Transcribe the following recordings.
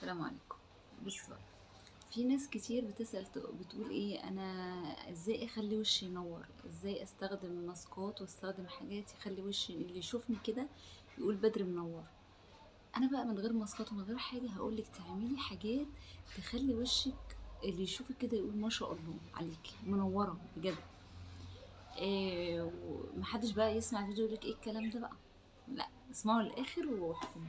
السلام عليكم. بص بقى، في ناس كتير بتسأل بتقول ايه، انا ازاي اخلي وشي ينور، ازاي استخدم ماسكات واستخدم حاجات يخلي وشي اللي يشوفني كده يقول بدر منور. انا بقى من غير ماسكات ومن غير حاجة هقولك تعملي حاجات تخلي وشك اللي يشوفك كده يقول ما شاء الله عليكي منورة بجد. إيه، ومحدش بقى يسمع الفيديو يقولك ايه الكلام ده بقى، لا اسمعوا للاخر واحكموا.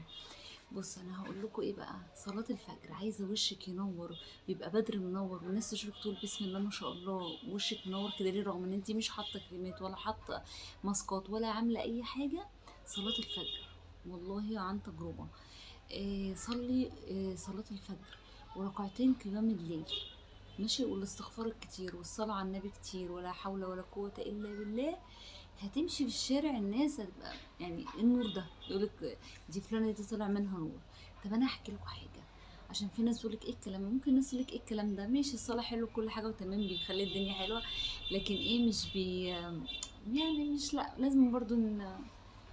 بص انا هقول لكم ايه بقى، صلاة الفجر عايزة وشك ينور ويبقى بدر منور والناس تشوفك تقول بسم الله ما شاء الله وشك منور كده ليه، رغم ان انتي مش حاطة كريمات ولا حاطة ماسكات ولا عاملة اي حاجة. صلاة الفجر والله عن تجربة، إيه صلي إيه صلاة الفجر وركعتين قيام الليل ماشي، والاستغفار الكتير والصلاة على النبي كتير، ولا حول ولا قوة إلا بالله. هتمشي في الشارع الناس هتبقى يعني ايه النور ده، يقولك دي فلانة دي طلع منها نور. طب انا هحكي لكم حاجة عشان في ناس تقولك ايه الكلام، ممكن ناس تقولك ايه الكلام ده، ماشي الصلاة حلو كل حاجة وتمام بيخلي الدنيا حلوة، لكن ايه مش بي يعني مش لا لازم برضو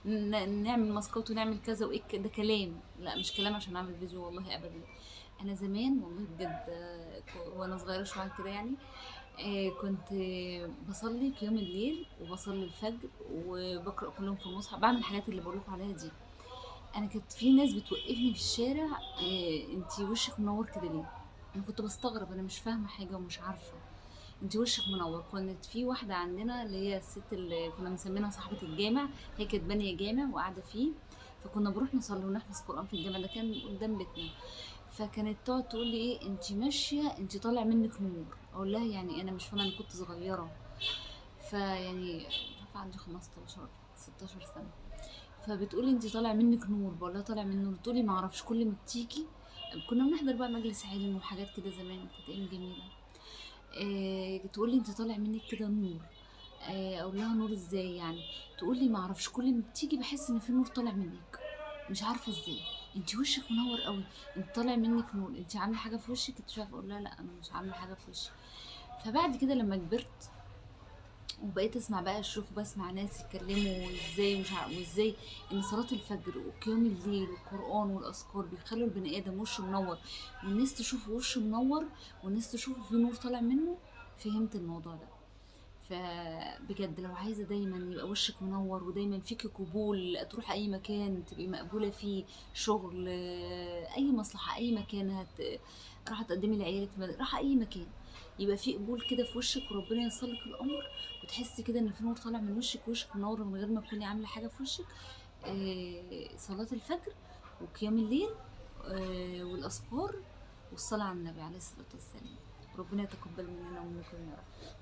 نعمل ماسكات ونعمل كذا وايه ده كلام، لا مش كلام عشان اعمل فيديو والله ابدا. انا زمان والله بجد وانا صغيرة شوية كده يعني كنت بصلي قيام الليل وبصلي الفجر وبقرا كل يوم في المصحف، بعمل الحاجات اللي بقول لكم عليها دي. انا كانت في ناس بتوقفني في الشارع، انتي وشك منور كده ليه؟ انا كنت بستغرب، انا مش فاهمه حاجة ومش عارفه انتي وشك منور. كانت في واحدة عندنا اللي هي الست اللي كنا مسمينها صاحبه الجامع، هي كانت بانيه جامع وقاعدة فيه، فكنا بنروح نصلي ونحفظ قران في الجامع ده كان قدام بيتنا. فكانت تقعد تقول لي ايه انتي ماشية انتي طالع منك نور، اقول لها يعني انا مش فاهمه، انا كنت صغيرة، فيعني مش عارفه عندي 15 16 سنة، فبتقولي انتي طالع منك نور، بقول لها طالع من نور، تقولي ما اعرفش كل ما بتيجي. كنا بنحضر بقى مجلس علم وحاجات كده زمان، كانت ايام جميلة. تقولي انتي طالع منك كده نور، اقول لها نور ازاي يعني، تقولي ما اعرفش كل ما بتيجي بحس ان في نور طالع منك، مش عارفه ازاي، انتي وشك منور قوي، انت طالع منك نور، انتي عامله حاجة في وشك؟ انت مش عارفه. اقول لها لا انا مش عامله حاجة في وشي. فبعد كده لما كبرت وبقيت اسمع بقى الشيوخ، بسمع ناس يتكلموا ازاي ومش عارف وازاي ان صلاة الفجر وقيام الليل والقرآن والاذكار بيخلوا البني ادم وشه منور، والناس تشوف وشه منور والناس تشوفه في نور طالع منه. فهمت الموضوع ده. فبجد لو عايزة دايما يبقى وشك منور ودايما فيكي قبول، تروح اي مكان تبقي مقبولة فيه، شغل، اي مصلحة، اي مكان راح تقدمي لعيالك في راح اي مكان يبقى في قبول كده في وشك، وربنا ييسر لك الامر وتحسي كده ان في نور طالع من وشك، وشك منور من غير ما تكوني عامله حاجة في وشك. صلاة الفجر وقيام الليل، والاذكار والصلاة على النبي عليه الصلاة والسلام. ربنا يتقبل مننا ومنكم يا رب.